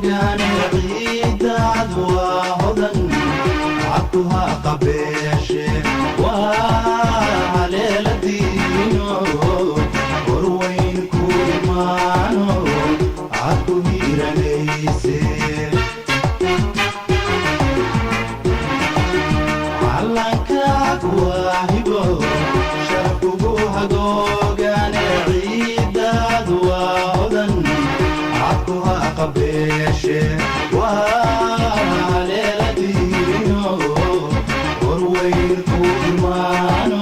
hagoogane, ciidaad waa hodan, cabkuha qabeeshe, waa haleeladiino, horweyn ku imaano, cadku hiiranayse. Calankaag waa hibo, sharaf kugu hagoogane, ciidaad waa hodan, cadkuha qabeeshe, waa haleeladiino, horweyn ku imaano,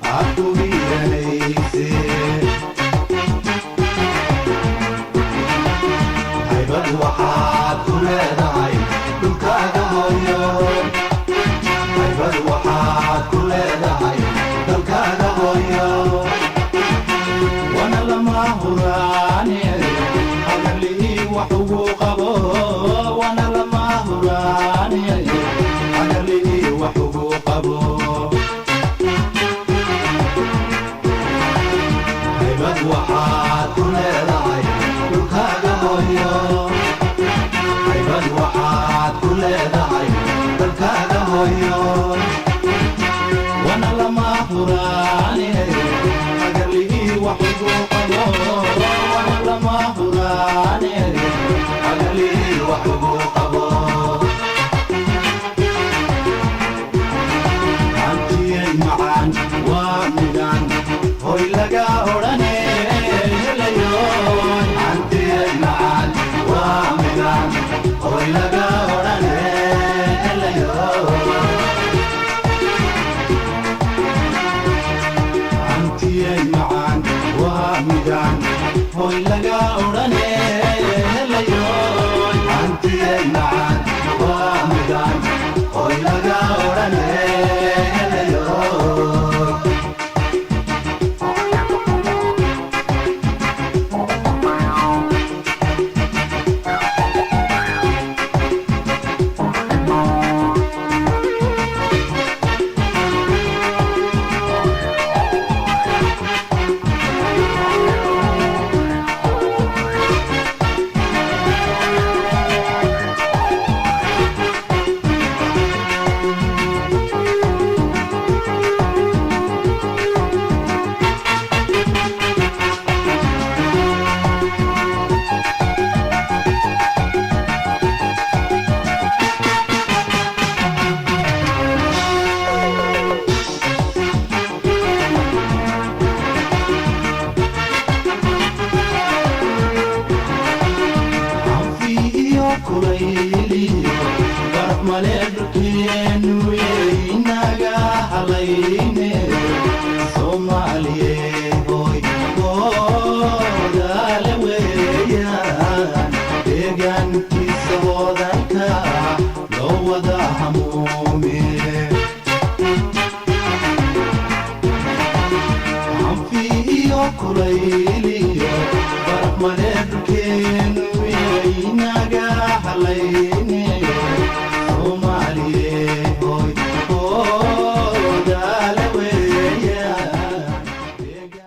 cadku hiiranayse. Haybad waxaad ku leedahay dhulkaaga hooyo, haybad waxaad ku leedahay dalkaaga hooyo, wana lama huraane, hagarlihii wax ugu qabo, wana lama huraane, hagarlihii wax ugu qabo. Haybad waxaad ku leedahay dhulkaaga hooyo, haybad waxaad ku leedahay dalkaaga hooyo, wana lama huraane, hagarlihii wax ugu qabo, wana lama huraane, hagarlihii wax ugu qabo. Hantiyay macaan waa midaan hoy laga odhane helayo, hantiyay macaan waa midaan hoy laga odhane helayo. Hantiyay macaan waa midaan hoy laga odhane helayo, hantiyay macaan waa midaan hoy laga odhane helayo. Anfi iyo kulayliyo baraf male dhulkeennu, inaga halayne Soomaaliye.